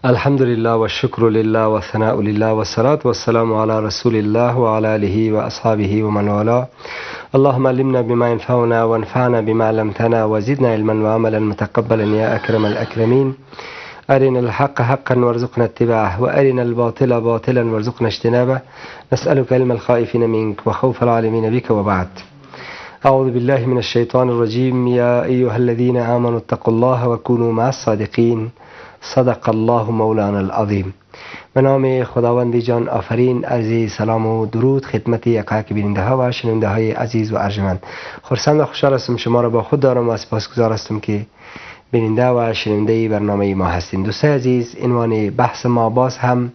الحمد لله و شکر لله و ثناء لله و صلاة و السلام علی رسول الله و علی آله و اصحابه و من والاه. اللهم علمنا بما ينفعنا وانفعنا بما علمتنا وزدنا علما وعملا متقبلا یا اکرم الاکرمین. أرنا الحق حقا وارزقنا اتباعه وأرنا الباطل باطلا وارزقنا اجتنابه. نسألك علم الخائفين منك وخوف العالمين بك. وبعد، أعوذ بالله من الشيطان الرجيم. يا أيها الذين آمنوا اتقوا الله وكونوا مع الصادقين. صدق الله مولانا العظیم. به نام خداوند جان آفرین، عزیز سلام و درود خدمت یکایک بیننده ها و شنونده های عزیز و ارجمند. خرسند و خوشحال هستم شما را با خود دارم و سپاسگزار هستم که بیننده و شنونده برنامه ما هستین. دوستای عزیز، عنوان بحث ما باز هم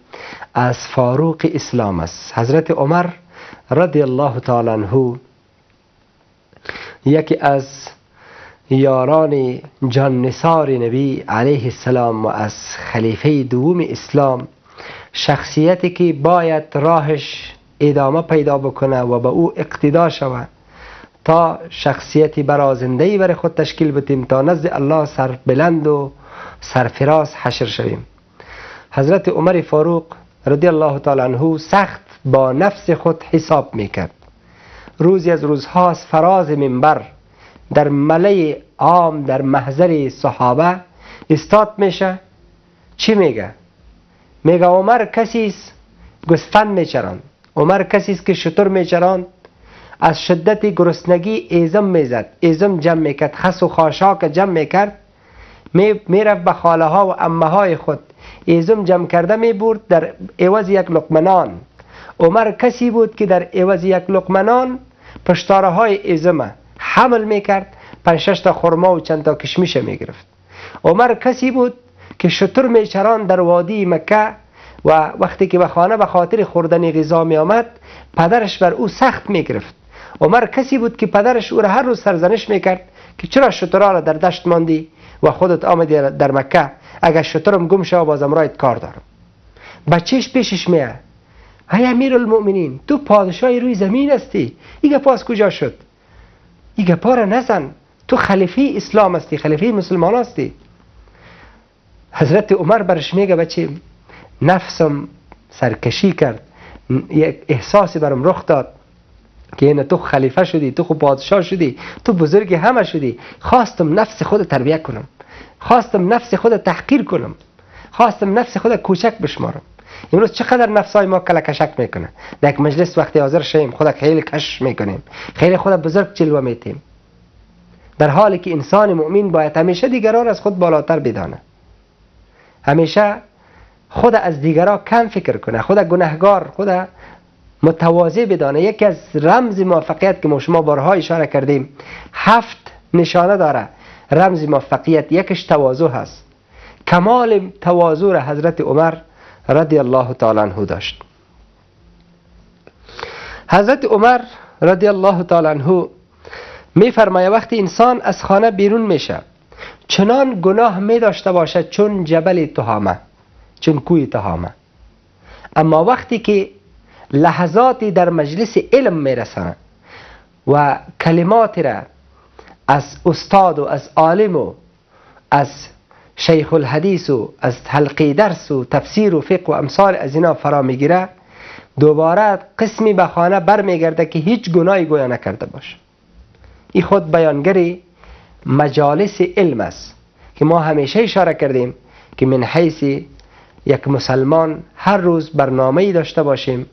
از فاروق اسلام است. حضرت عمر رضی الله تعالی عنه یکی از یاران جان نثار نبی علیه السلام و از خلیفه دوم اسلام، شخصیتی که باید راهش ادامه پیدا بکنه و به او اقتدا شود تا شخصیتی برازنده‌ای برای خود تشکیل بدیم تا نزد الله سر بلند و سرفراز حشر شویم. حضرت عمر فاروق رضی الله تعالی عنه سخت با نفس خود حساب میکرد. روزی از روزها از فراز منبر در ملأ عام در محضر صحابه استاد میشه. چی میگه؟ میگه عمر کسی است گوسفند میچراند، عمر کسی است که شتر میچراند، از شدت گرسنگی ایزم میزد، ایزم جمع میکرد، خس و خاشاک جمع میکرد، میرفت به خاله ها و عمه های خود ایزم جمع کرده میبرد در عوض یک لقمه نان. عمر کسی بود که در عوض یک لقمه نان پشتاره های ایزم حمل میکرد، 5-6 تا خرما و چند تا کشمیش میگرفت. عمر کسی بود که شتر میچران در وادی مکه و وقتی که به خانه به خاطر خوردن غذا می آمد پدرش بر او سخت میگرفت. عمر کسی بود که پدرش او را هر روز سرزنش میکرد که چرا شترها را در دشت ماندی و خودت آمدی در مکه، اگر شترم گم شود بازم رایت کار دارم. بچهش پیشش میاد، ای امیرالمؤمنین تو پادشاه روی زمین هستی، این گپ از کجا شد؟ این گپا را نزن، تو خلیفه اسلام هستی، خلیفه مسلمان هستی. حضرت عمر برش میگه بچه نفسم سرکشی کرد، یک احساسی برم رخ داد که نه تو خلیفه شدی، تو خود پادشاه شدی، تو بزرگ همه شدی، خواستم نفس خود تربیه کنم، خواستم نفس خود تحقیر کنم، خواستم نفس خود کوچک بشمارم. امروز چقدر نفسای ما کلکشک میکنه. در یک مجلس وقتی حاضر شیم خود خیلی کش میکنیم، خیلی خود بزرگ جلوه میتیم، در حالی که انسان مؤمن باید همیشه دیگران از خود بالاتر بدانه، همیشه خود از دیگران کم فکر کنه، خود گناهگار، خود متواضع بدانه. یکی از رمز موفقیت که ما شما بارها اشاره کردیم، 7 نشانه داره رمز موفقیت، یکش تواضع هست. کمال تواضع را حضرت عمر رضی الله تعالی عنه داشت. حضرت عمر رضی الله تعالی عنه میفرماید وقتی انسان از خانه بیرون میشه چنان گناه می داشته باشد چون جبل تهامه، چون کوی تهامه، اما وقتی که لحظاتی در مجلس علم میرسند و کلمات را از استاد و از عالم و از شیخ الحدیث و از حلقه درس و تفسیر و فقه و امثال از اینا فرا میگیره، دوباره قسمی به خانه برمیگرده که هیچ گناهی گویا نکرده باشه. این خود بیانگر مجالس علم است که ما همیشه اشاره کردیم که من حیث یک مسلمان هر روز برنامه‌ای داشته باشیم،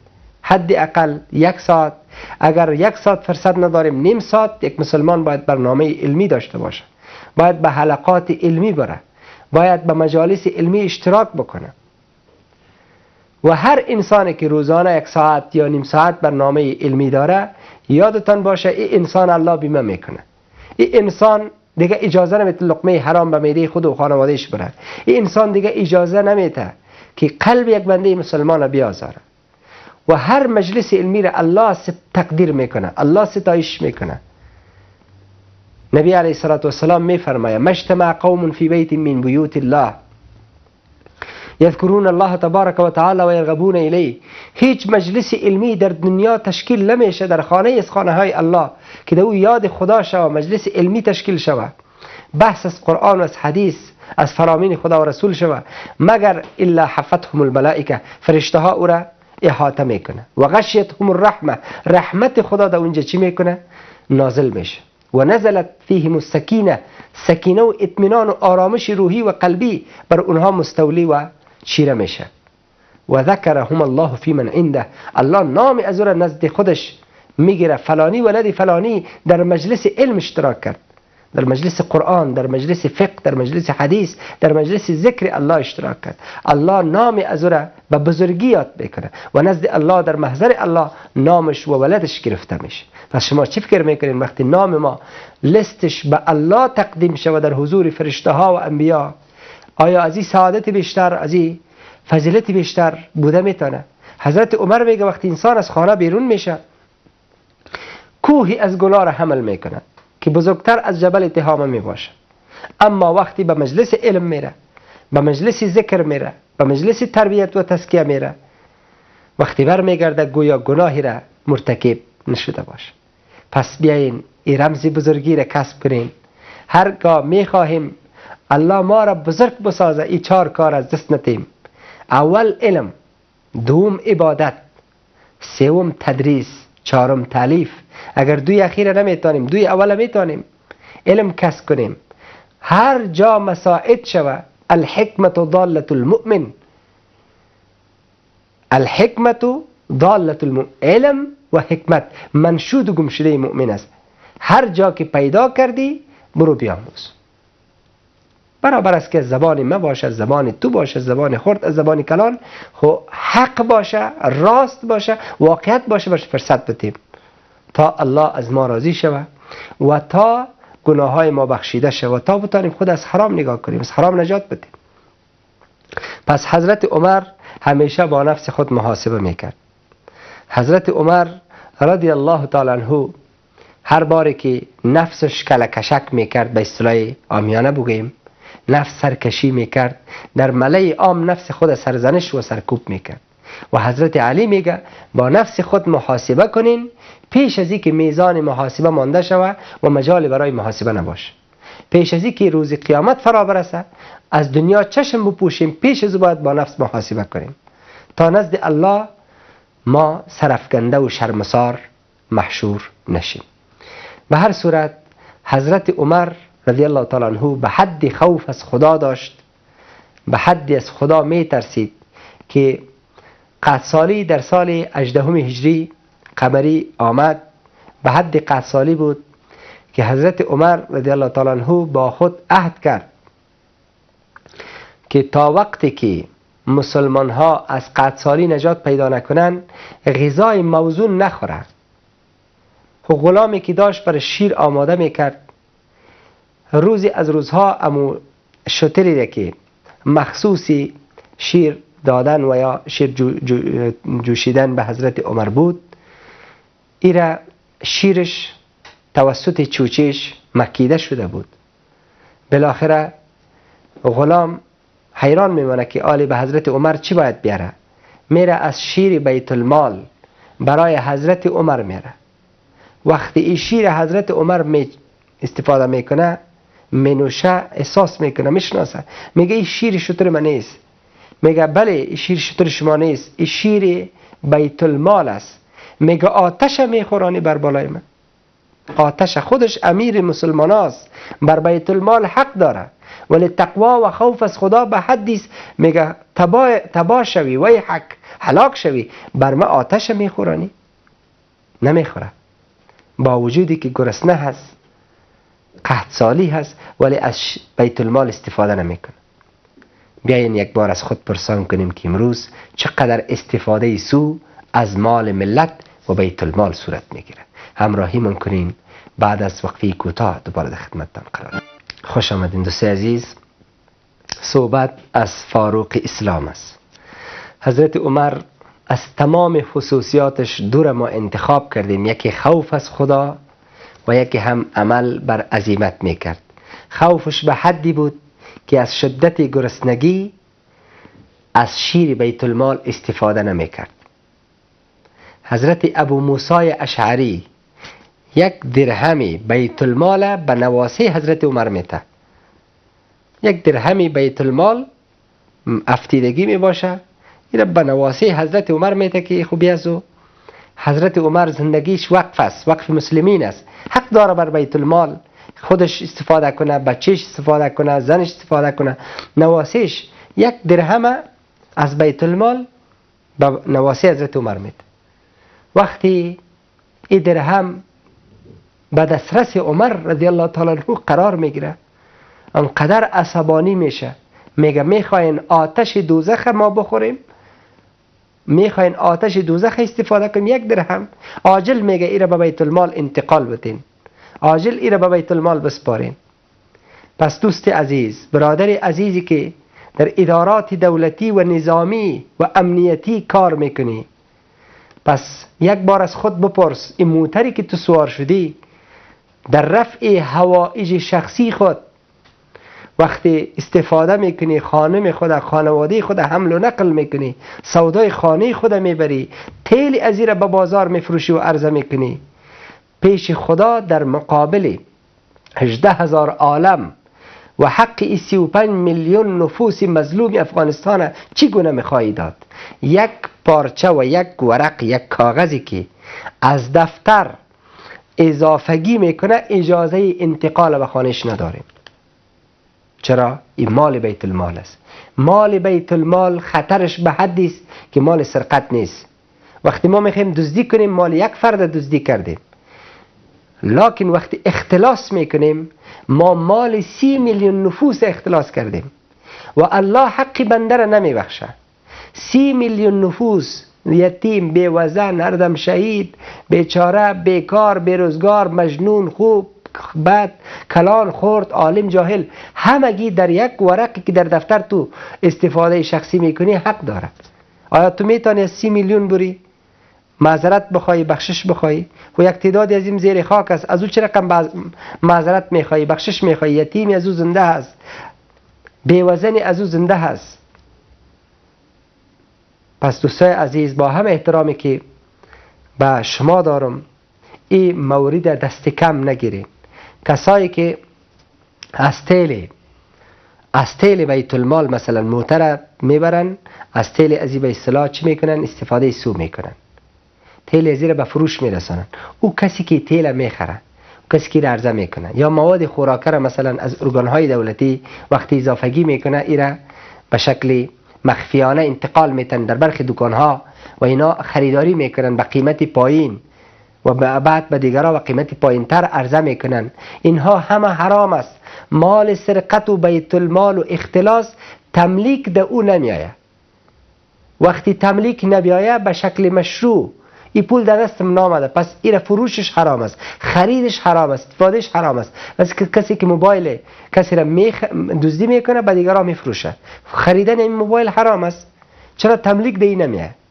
حد اقل 1 ساعت، اگر 1 ساعت فرصت نداریم نیم ساعت، یک مسلمان باید برنامه علمی داشته باشه، باید به حلقات علمی بره، باید به مجالس علمی اشتراک بکنه. و هر انسانی که روزانه 1 ساعت یا نیم ساعت برنامه علمی داره، یادتان باشه این انسان الله بیمه میکنه. این انسان دیگه اجازه نمیده لقمه حرام به معده خود و خانوادهش بره. این انسان دیگه اجازه نمیده که قلب یک بنده مسلمان بیازاره. و هر مجلس علمی را الله تقدیر میکنه، الله ستایش میکنه. نبی علیه الصلاة والسلام میفرماید ما اجتمع قوم فی بیت من بیوت الله یذکرون الله تبارک و تعالی و یرغبون الیه. هیچ مجلس علمی در دنیا تشکیل نمیشه در خانه از خانه های الله که در او یاد خدا شوه، مجلس علمی تشکیل شوه، بحث از قرآن و از حدیث از فرامین خدا و رسول شوه، مگر الا حفتهم الملائکه، فرشته ها او را احاطه میکنه، و غشیتهم الرحمه، رحمت خدا در اونجا چی میکنه؟ نازل میشه، و نزلت فیهم السکینه، سکینه و اطمینان و آرامش روحی و قلبی بر اونها مستولی و چیره میشه. و ذکرهم الله فی من عنده، الله نام از او را نزد خودش میگیره، فلانی ولد فلانی در مجلس علم اشتراک کرد، در مجلس قرآن، در مجلس فقه، در مجلس حدیث، در مجلس ذکر الله اشتراک کرد. الله نام از او را به بزرگی یاد میکنه و نزد الله در محضر الله نامش و ولدش گرفته میشه. پس شما چی فکر میکنین وقتی نام ما لستش به الله تقدیم شه و در حضور فرشته ها و انبیا، آیا از این سعادت بیشتر، از این فضیلت بیشتر بوده میتونه؟ حضرت عمر میگه وقتی انسان از خانه بیرون میشه کوهی از گناه را حمل میکنه که بزرگتر از جبل تهامه می باشه، اما وقتی به مجلس علم میره، به مجلس ذکر میره، به مجلس تربیت و تزکیه میره، وقتی بر میگرده گویا گناهی را مرتکب نشده باشه. پس بیاین این رمز بزرگی را کسب کنیم. هرگاه میخواهیم الله ما را بزرگ بسازه، این 4 کار از دست ندیم. اول علم، دوم عبادت، سوم تدریس، چهارم تالیف. اگر دوی اخیر نمیتونیم، دوی اول میتونیم. علم کسب کنیم. هر جا مساعد شوه، الحکمت ضالة المؤمن، الحکمت ضالة المؤمن، علم و حکمت منشود و گمشده مؤمن است. هر جا که پیدا کردی برو بیاموز. برابر است که زبان ما باشه، زبان تو باشه، زبان خرد، از زبان کلان، خو حق باشه، راست باشه، واقعیت باشه، باشه فرصت بدیم تا الله از ما راضی شوه و تا گناه های ما بخشیده شوه و تا بتانیم خود از حرام نگاه کنیم، از حرام نجات بدیم. پس حضرت عمر همیشه با نفس خود محاسبه میکرد. حضرت عمر رضی الله تعالی عنه هر باری که نفسش کلکشک میکرد، به اصطلاح عامیانه بگوییم نفس سرکشی میکرد، در ملأ عام نفس خود سرزنش و سرکوب میکرد. و حضرت علی میگه با نفس خود محاسبه کنین پیش از اینکه میزان محاسبه مانده شوه و مجال برای محاسبه نباشه، پیش از اینکه روز قیامت فرا برسه از دنیا چشم بپوشیم، پیش از باید با نفس محاسبه کنیم تا نزد الله ما سرفکنده و شرمسار محشور نشیم. به هر صورت حضرت عمر رضی الله تعالی عنه به حد خوف از خدا داشت، به حدی از خدا می ترسید که قحط سالی در سال 18 هجری قمری آمد. به حد قحط سالی بود که حضرت عمر رضی الله تعالی عنه با خود عهد کرد که تا وقتی که مسلمان ها از قحط سالی نجات پیدا نکنند غذای موزون نخورند. خب غلامی که داشت برای شیر آماده میکرد، روزی از روزها امو شتری را که مخصوصی شیر دادن و یا شیر جوشیدن به حضرت عمر بود، ایرا شیرش توسط چوچش مکیده شده بود. بالاخره غلام حیران میمانه که آلی به حضرت عمر چی باید بیاره. میره از شیر بیت المال برای حضرت عمر میره. وقتی این شیر حضرت عمر می استفاده میکنه، منوشه، احساس میکنه، میشناسه، میگه این شیر شتر من نیست. میگه بله این شیر شتر شما نیست، این شیر بیت المال است. میگه آتش میخورانی بر بالای من. آتش خودش امیر مسلمان است، بر بیت المال حق داره، ولی تقوا و خوف از خدا به حدی است. میگه تبا شوی وی حق هلاک شوی، بر ما آتش میخورانی؟ نمیخوره. با وجودی که گرسنه هست، قحط سالی هست، ولی از بیت المال استفاده نمیکنه. بیاین یک بار از خود پرسان کنیم که امروز چقدر استفاده سو از مال ملت و بیت المال صورت میگیره. همراهی من کنین، بعد از وقفه کوتاه دوباره در خدمتتان قرار. خوش آمدین دوست عزیز. صحبت از فاروق اسلام است. حضرت عمر از تمام خصوصیاتش دور ما انتخاب کردیم، یکی خوف از خدا و یکی هم عمل بر عزیمت میکرد. خوفش به حدی بود که از شدت گرسنگی از شیر بیت المال استفاده نمیکرد. حضرت ابو موسی اشعری یک درهمی بیت المال به نواسه حضرت عمر میته. یک درهمی بیت المال افتیدگی می باشه، این به نواسه حضرت عمر میته که خوبی از او. حضرت عمر زندگیش وقف است، وقف مسلمین است، حق داره بر بیت المال خودش استفاده کنه، بچهش استفاده کنه، زنش استفاده کنه. نواسهش یک درهم از بیت المال به نواسه حضرت عمر میده. وقتی این درهم به دسترس عمر رضی الله تعالی عنه قرار میگیره، انقدر عصبانی میشه، میگه میخواین آتش دوزخ ما بخوریم، میخواین آتش دوزخ استفاده کنیم، یک درهم عاجل میگه ایره به بیت المال انتقال بدین، عاجل ایره به بیت المال بسپارین. پس دوست عزیز، برادر عزیزی که در ادارات دولتی و نظامی و امنیتی کار میکنی، پس یک بار از خود بپرس این موتری که تو سوار شدی در رفع هوایج شخصی خود وقتی استفاده میکنی، خانم خود، خانواده خود حمل و نقل میکنی، سودای خانه خود میبری، تیل از را به بازار میفروشی و عرضه میکنی، پیش خدا در مقابل 18,000 عالم و حق 35 میلیون نفوس مظلوم افغانستان چگونه میخواهی داد؟ یک پارچه و یک ورق، یک کاغذی که از دفتر اضافگی میکنه اجازه انتقال به خانهش نداریم. چرا؟ این مال بیت المال است. مال بیت المال خطرش به حدی است که مال سرقت نیست. وقتی ما میخوایم دزدی کنیم مال یک فرد دزدی کردیم، لکن وقتی اختلاس میکنیم ما مال 30 میلیون نفوس اختلاس کردیم و الله حق بنده را نمیبخشه. 30 میلیون نفوس، یتیم، بیوزن، هردم شهید، بیچاره، بیکار، بیروزگار، مجنون، خوب، بد، کلان، خرد، عالم، جاهل، همگی در یک ورقی که در دفتر تو استفاده شخصی میکنی حق داره. آیا تو میتونی از 30 میلیون بری معذرت بخوای، بخشش بخوای؟ و یک تعدادی از این زیر خاک است، از او چه رقم معذرت میخوای، بخشش میخوای؟ یتیمی از او زنده هست، بیوزنی از او زنده هست. پس دوستای عزیز، با هم احترامی که به شما دارم، این مورد دست کم نگیرین. کسایی که از تیل بیت المال مثلا موتر میبرن، از تیل ازی به اصطلاح چی میکنن؟ استفاده سو میکنن، تیل ازی را به فروش میرسانن. او کسی که تیل میخره، کسی که عرضه میکنه، یا مواد خوراکه را مثلا از ارگانهای دولتی وقتی اضافگی میکنه، ایره به شکل مخفیانه انتقال میتن در برخی دکانها و اینا خریداری میکنن به قیمت پایین و بعد به دیگرها به قیمت پایین تر عرضه میکنن. اینها همه حرام است. مال سرقت و بیت المال و اختلاس تملیک ده او نمیآید. وقتی تملیک نبیایه به شکل مشروع، این پول در دستم نامده، پس این فروشش حرام است، خریدش حرام است، استفادهش حرام است. پس کسی که موبایل کسی را دزدی میکنه به دیگران میفروشه، خریدن این موبایل حرام است. چرا تملیک ده این نمیآید؟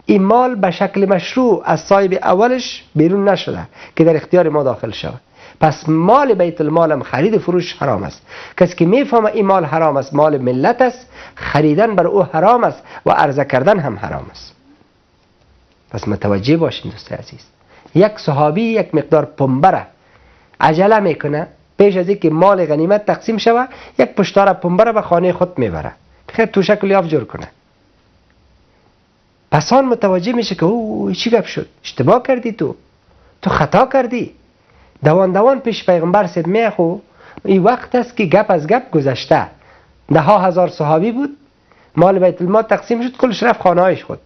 این مال به شکل مشروع از صاحب اولش بیرون نشده که در اختیار ما داخل شود. پس مال بیت المال هم خرید فروش حرام است. کسی که میفهمه این مال حرام است، مال ملت است، خریدن بر او حرام است و عرضه کردن هم حرام است. پس متوجه باشین دوست عزیز. یک صحابی یک مقدار پنبه عجله میکنه، پیش از اینکه مال غنیمت تقسیم شود یک پشتار پنبه به خانه خود میبره که توشک لیاف جور کنه. پس آن متوجه میشه که او چی گپ شد، اشتباه کردی، تو خطا کردی. دوان دوان پیش پیغمبر سید میخو، این وقت است که گپ از گپ گذشته، ده ها هزار صحابی بود، مال بیت المال تقسیم شد، کلش رفت خانه هایش خود.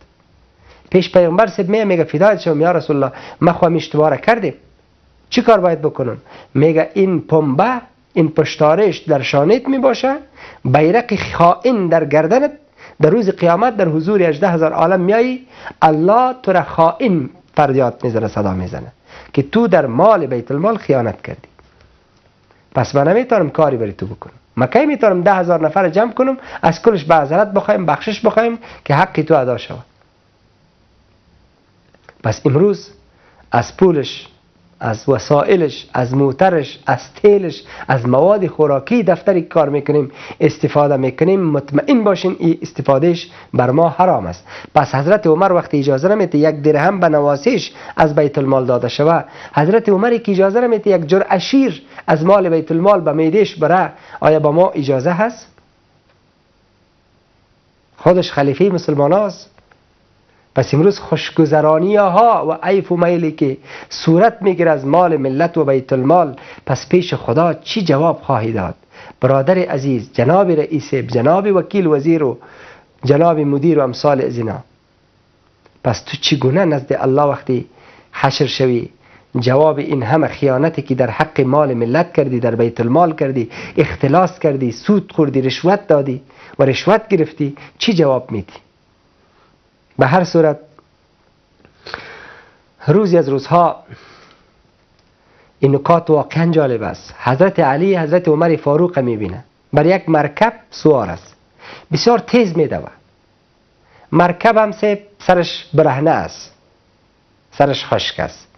پیش پیغمبر سید میگه فدایت شوم یا رسول الله، ما خو اشتباه را کردیم، چی کار باید بکنم؟ میگه این پنبه، این پشتارش در شانیت میباشه، بیرق خائن در گردنت، در روز قیامت در حضور 18,000 عالم میایی، الله تو را خائن فریاد میزنه، صدا میزنه که تو در مال بیت المال خیانت کردی. پس من نمیتونم کاری برای تو بکنم. من کی میتونم 10,000 نفر جمع کنم از کلش معذرت بخوایم، بخشش بخوایم که حقی تو ادا شود؟ پس امروز از پولش از وسایلش، از موترش، از تیلش، از مواد خوراکی دفتری که کار میکنیم استفاده میکنیم، مطمئن باشین این استفادهش بر ما حرام است. پس حضرت عمر وقتی اجازه نمیده یک درهم به نواسش از بیت المال داده شوه، حضرت عمر که اجازه نمیده یک جرعه شیر از مال بیت المال به معدهش بره، آیا با ما اجازه هست؟ خودش خلیفه مسلمان است. پس امروز خوشگذرانی ها و عیف و میلی که صورت میگیره از مال ملت و بیت المال، پس پیش خدا چی جواب خواهی داد؟ برادر عزیز، جناب رئیس، جناب وکیل وزیر و جناب مدیر و امثال از اینا، پس تو چگونه نزد الله وقتی حشر شوی جواب این همه خیانتی که در حق مال ملت کردی، در بیت المال کردی، اختلاس کردی، سود خوردی، رشوت دادی و رشوت گرفتی، چی جواب میدی؟ به هر صورت روزی از روزها این نکات واقعا جالب است. حضرت علی حضرت عمر فاروق میبینه بر یک مرکب سوار است، بسیار تیز میدوه، مرکب هم سرش برهنه است، سرش خشک است،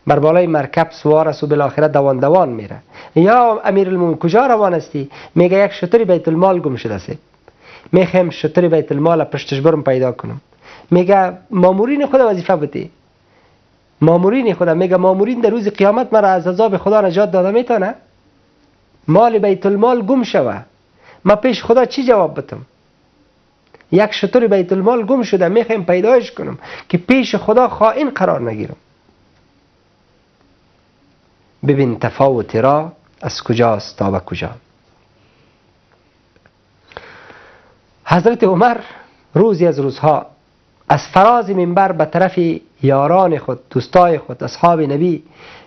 بر بالای مرکب سوار است و بالاخره دوان دوان میره. یا امیرالمومنین کجا روان هستی؟ میگه یک شتر بیت المال گم شده است، میخوایم شتر بیت المال پشتش برم پیدا کنم. میگه مامورین خدا وظیفه بده، مامورین خدا، میگه مامورین در روز قیامت مرا از عذاب خدا نجات داده میتونه؟ مال بیت المال گم شوه، ما پیش خدا چی جواب بدم؟ یک شتر بیت المال گم شده، میخوایم پیدایش کنم که پیش خدا خائن قرار نگیرم. ببین تفاوت را از کجاست تا به کجا. حضرت عمر روزی از روزها از فراز منبر به طرف یاران خود، دوستای خود، اصحاب نبی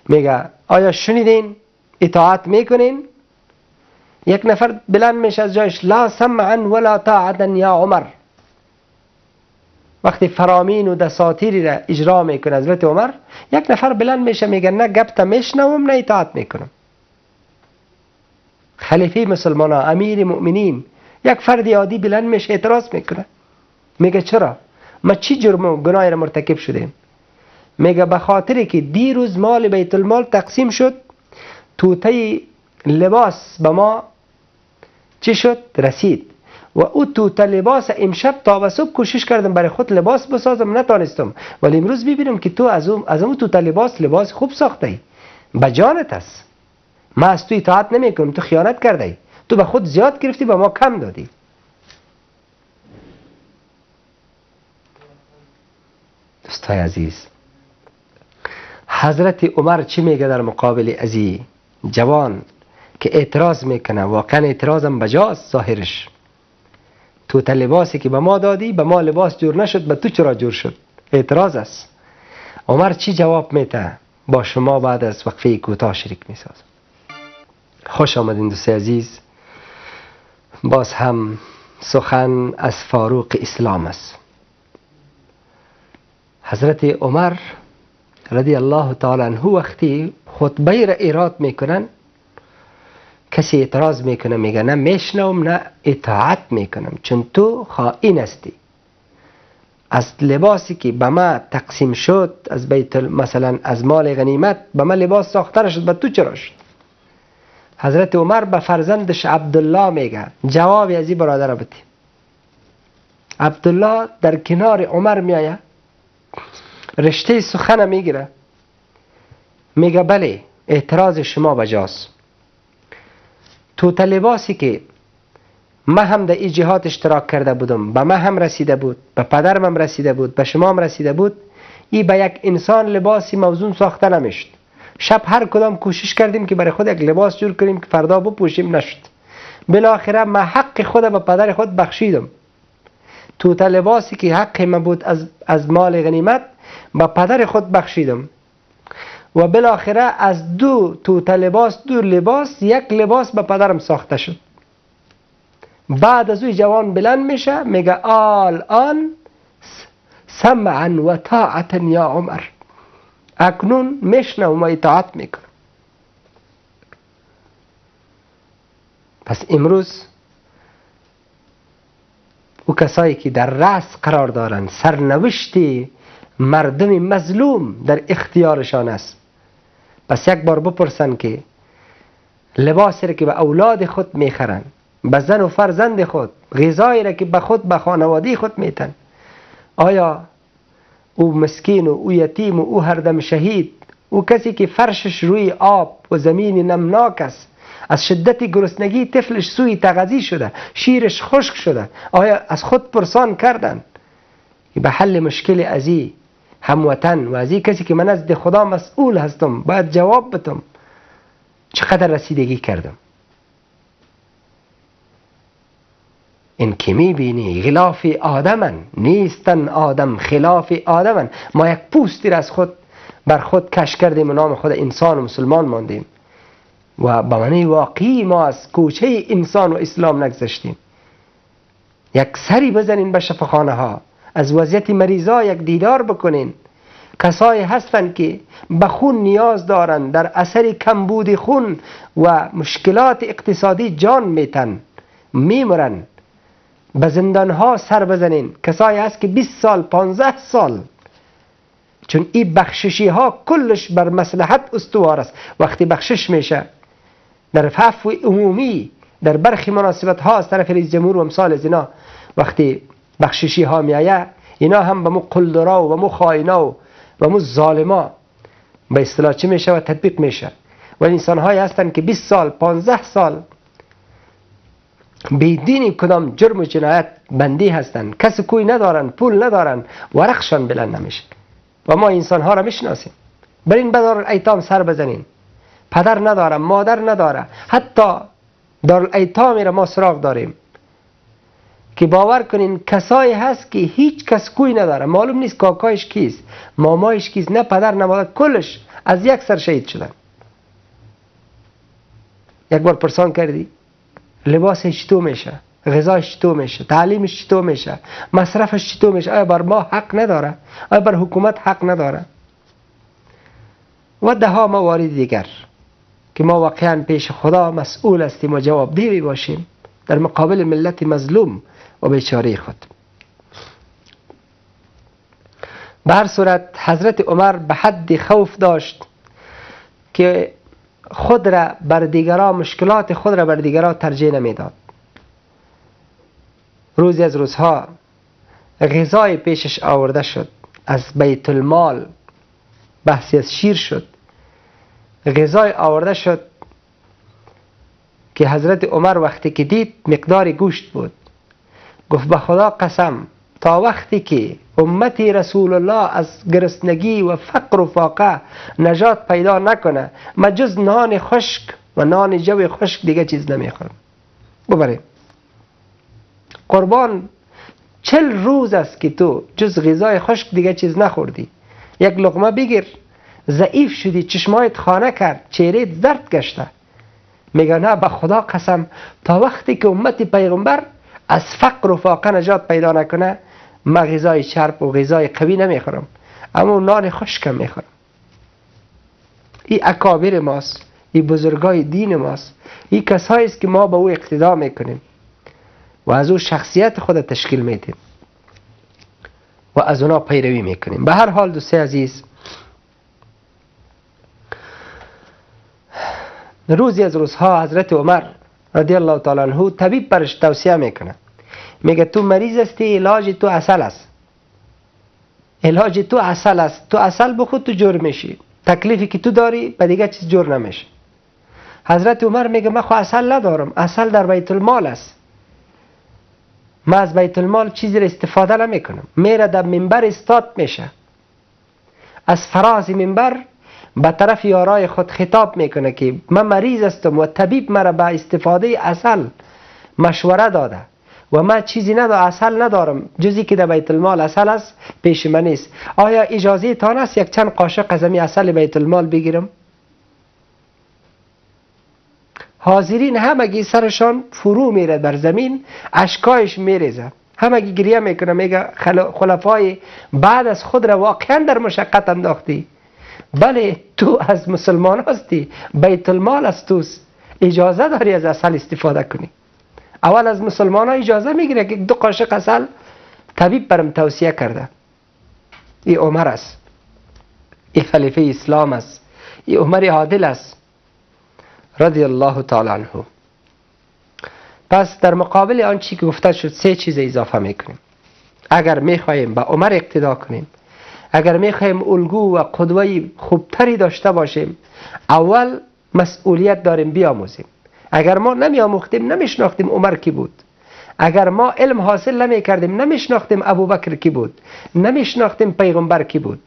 میگه آیا شنیدین؟ اطاعت میکنین؟ یک نفر بلند میشه از جایش، لا سمعا ولا طاعتا یا عمر. وقتی فرامین و دساتیری را اجرا میکنه حضرت عمر، یک نفر بلند میشه میگه نه گپت میشنوم نه اطاعت میکنم. خلیفه مسلمان ها، امیر مؤمنین، یک فرد عادی بلند میشه اعتراض میکنه، میگه چرا؟ ما چی جرم و گناهی را مرتکب شدیم؟ میگه به خاطر که دیروز مال بیت المال تقسیم شد، توته لباس به ما چی شد؟ رسید، و او توته لباس امشب تا به صبح کوشش کردم برای خود لباس بسازم نتانستم، ولی امروز ببینم که تو از اون توته لباس خوب ساخته ای، به جانت است، ما از تو اطاعت نمیکنم، تو خیانت کرده ای، تو به خود زیاد گرفتی به ما کم دادی. دوستای عزیز، حضرت عمر چی میگه در مقابل ازی جوان که اعتراض میکنه؟ واقعا اعتراضم بجاست ظاهرش. تو تا لباسی که به ما دادی به ما لباس جور نشد، به تو چرا جور شد؟ اعتراض است. عمر چی جواب میده؟ با شما بعد از وقفه کوتاه شریک میسازم. خوش آمدین دوست عزیز. باز هم سخن از فاروق اسلام است. حضرت عمر رضی الله تعالی عنه وقتی خطبه را ایراد میکنن، کسی اعتراض میکنه، میگه نه میشنوم نه اطاعت میکنم، چون تو خائن هستی. از لباسی که به ما تقسیم شد از بیت مثلا از مال غنیمت به ما لباس ساخته نشد، به تو چرا شد؟ حضرت عمر به فرزندش عبدالله میگه جواب از این برادر بده. عبدالله در کنار عمر میآید، رشته سخن میگیره، میگه بله اعتراض شما بجاست. تو لباسی که ما هم در این جهات اشتراک کرده بودم، به ما هم رسیده بود، به پدرم هم رسیده بود، به شما هم رسیده بود، ای به یک انسان لباسی موزون ساخته نمیشد. شب هر کدام کوشش کردیم که برای خود یک لباس جور کنیم که فردا بپوشیم، نشد. بالاخره ما حق خود به پدر خود بخشیدم. تو لباسی که حق من بود از مال غنیمت به پدر خود بخشیدم و بالاخره از دو توته لباس، دو لباس، یک لباس به پدرم ساخته شد. بعد از اوی جوان بلند میشه میگه آل آن سمعا و طاعتا یا عمر، اکنون میشنوم و اطاعت میکنم. پس امروز او کسایی که در رأس قرار دارند، سرنوشت مردم مظلوم در اختیارشان است، پس یک بار بپرسن که لباسی را که به اولاد خود میخرن، به زن و فرزند خود، غذایی را که به خود به خانواده خود میتن، آیا او مسکین و او یتیم و او هردم شهید، او کسی که فرشش روی آب و زمین نمناک است، از شدت گرسنگی طفلش سوی تغذی شده، شیرش خشک شده، آیا از خود پرسان کردن که به حل مشکل ازی هموطن و ازی کسی که من از خدا مسئول هستم باید جواب بدم، چقدر رسیدگی کردم؟ این که میبینی غلاف آدمن نیستن، آدم خلاف آدمن. ما یک پوستی را از خود بر خود کش کردیم و نام خود انسان و مسلمان ماندیم و به معنی واقعی ما از کوچه انسان و اسلام نگذشتیم. یک سری بزنین به شفاخانه ها، از وضعیت مریضا یک دیدار بکنین. کسایی هستند که به خون نیاز دارند، در اثر کمبود خون و مشکلات اقتصادی جان میتن، میمرن. به زندان ها سر بزنین، کسایی هست که 20 سال 15 سال، چون این بخششی ها کلش بر مصلحت استوار است. وقتی بخشش میشه در عفو عمومی در برخی مناسبت ها از طرف رئیس جمهور و امثال از اینا، وقتی بخششی ها میآید، اینا هم به مو قلدرا و به مو خائنا و به مو ظالما به اصطلاح چی میشه و تطبیق میشه. ولی انسان هایی هستند که 20 سال 15 سال بیدین کدام جرم و جنایت بندی هستند، کسی کوی ندارن، پول ندارن، ورقشان بلند نمیشه. و ما انسان ها را میشناسیم. برین به دارالایتام سر بزنین، پدر نداره، مادر نداره، حتی دارالایتامی را ما سراغ داریم که باور کنین کسایی هست که هیچ کس کوی نداره، معلوم نیست کاکایش کیست، مامایش کیست، نه پدر نه مادر، کلش از یک سر شهید شدن. یک بار پرسان کردی لباسش چطور میشه، غذاش چطور میشه، تعلیمش چطور میشه، مصرفش چطور میشه؟ آیا بر ما حق نداره؟ آیا بر حکومت حق نداره؟ و ده ها موارد دیگر که ما واقعا پیش خدا مسئول هستیم و جوابده باشیم در مقابل ملت مظلوم و بیچاره خود. به هر صورت حضرت عمر به حد خوف داشت که خود را بر دیگران، مشکلات خود را بر دیگران ترجیح نمیداد. روزی از روزها غذای پیشش آورده شد از بیت المال، بحثی از شیر شد، غذای آورده شد که حضرت عمر وقتی که دید مقدار گوشت بود، گفت به خدا قسم تا وقتی که امت رسول الله از گرسنگی و فقر و فاقه نجات پیدا نکنه، ما جز نان خشک و نان جو خشک دیگه چیز نمیخورم. ببریم قربان، 40 روز است که تو جز غذای خشک دیگه چیز نخوردی، یک لقمه بگیر، ضعیف شدی، چشمایت خانه کرد، چهرهت زرد گشته. میگه نه، به خدا قسم تا وقتی که امت پیغمبر از فقر و فاقه نجات پیدا نکنه، ما غذای چرب و غذای قوی نمیخورم، اما نان خشکم میخورم. این اکابر ماست، این بزرگای دین ماست، این کسایی است که ما به او اقتدا میکنیم و از او شخصیت خود تشکیل میدیم و از اونا پیروی میکنیم. به هر حال دوست عزیز، روزی از روزها حضرت عمر رضی الله تعالی عنه طبیب برش توصیه میکنه، میگه تو مریض هستی، علاج تو عسل است، علاج تو عسل است، تو عسل بخور تو جور میشی، تکلیفی که تو داری به دیگه چیز جور نمیشه. حضرت عمر میگه من خو عسل ندارم، عسل در بیت المال است، من از بیت المال چیزی را استفاده نمیکنم. میره در منبر استاد میشه، از فراز منبر به طرف یارای خود خطاب میکنه که من مریض هستم و طبیب مرا به استفاده عسل مشوره داده و من چیزی ندارم، عسل ندارم، جزی که در بیت المال عسل است پیش من نیست، آیا اجازه تان است یک چند قاشق از این عسل بیت المال بگیرم؟ حاضرین همگی سرشان فرو میره بر زمین، اشکایش میریزه، همگی گریه میکنه، میگه خلفای بعد از خود را واقعا در مشقت انداختی. بله تو از مسلمان هستی، بیت المال از توست، اجازه داری از عسل استفاده کنی. اول از مسلمان ها اجازه میگیره که 2 قاشق عسل طبیب برم توصیه کرده. ای عمر است، ای خلیفه اسلام است، این عمر عادل است رضی الله تعالی عنه. پس در مقابل آنچه که گفته شد سه چیز اضافه میکنیم. اگر میخواهیم به عمر اقتدا کنیم، اگر میخواهیم الگو و قدوه خوبتری داشته باشیم، اول مسئولیت داریم بیاموزیم. اگر ما نمیآموختیم نمیشناختیم عمر کی بود. اگر ما علم حاصل نمیکردیم نمیشناختیم ابوبکر کی بود، نمیشناختیم پیغمبر کی بود.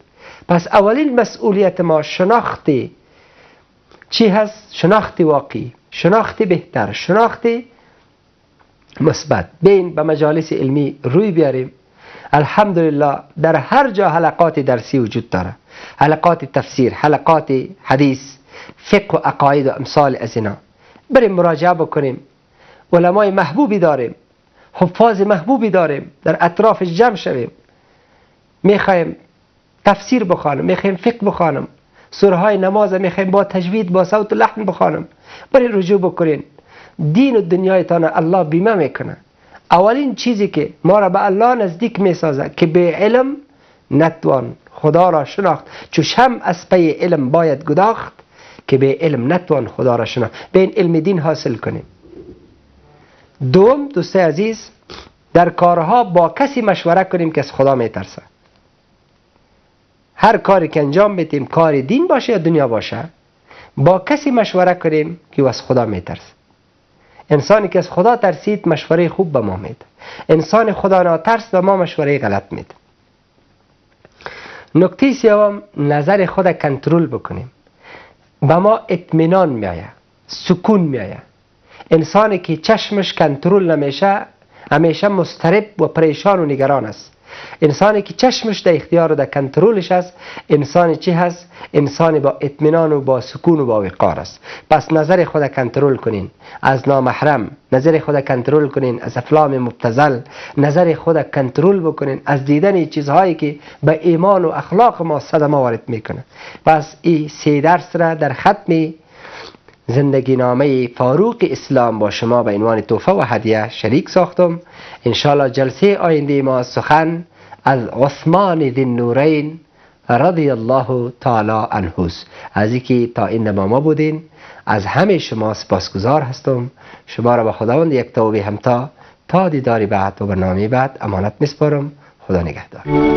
پس اولین مسئولیت ما شناخت چی هست؟ شناخت واقعی، شناخت بهتر، شناخت مثبت. بین به مجالس علمی روی بیاریم. الحمدلله در هر جا حلقات درسی وجود داره، حلقات تفسیر، حلقات حدیث، فقه و عقاید و امثال از اینا. بریم مراجعه بکنیم. علمای محبوبی داریم، حفاظ محبوبی داریم، در اطراف جمع شویم. میخوایم تفسیر بخوانم، میخوایم فقه بخوانم، سوره های نماز میخوایم با تجوید با صوت و لحن بخوانم. برین رجوع بکنین. دین و دنیایتان الله بیمه میکنه. اولین چیزی که ما را به الله نزدیک میسازه که به علم نتوان خدا را شناخت، چو شمع از پی علم باید گداخت، که به علم نتوان خدا را شناخت. به این علم دین حاصل کنیم. دوم، دوست عزیز، در کارها با کسی مشوره کنیم که از خدا میترسه. هر کاری که انجام بدیم، کار دین باشه یا دنیا باشه، با کسی مشوره کنیم که از خدا میترسه. انسانی که از خدا ترسید مشوره خوب به ما میده، انسان خدا ناترس به ما مشوره غلط میده. نکته سوم، نظر خود کنترل بکنیم. به ما اطمینان میآید، سکون میآید. انسانی که چشمش کنترل نمیشه همیشه مضطرب و پریشان و نگران است. انسانی که چشمش در اختیار و در کنترلش است، انسان چی هست؟ انسان با اطمینان و با سکون و با وقار است. پس نظر خود کنترل کنین از نامحرم، نظر خود کنترل کنین از افلام مبتذل، نظر خود کنترل بکنین از دیدن چیزهایی که به ایمان و اخلاق ما صدمه وارد میکنه. پس این سه درس را در ختم زندگی نامه فاروق اسلام با شما به عنوان تحفه و هدیه شریک ساختم. انشاءالله جلسه آینده ما سخن از عثمان ذی النورین رضی الله تعالی عنه است. از اینکه تا این با ما بودین از همه شما سپاسگزار هستم. شما را به خداوند یکتا و بی همتا تا دیداری بعد و برنامه بعد امانت میسپارم. خدا نگهدار.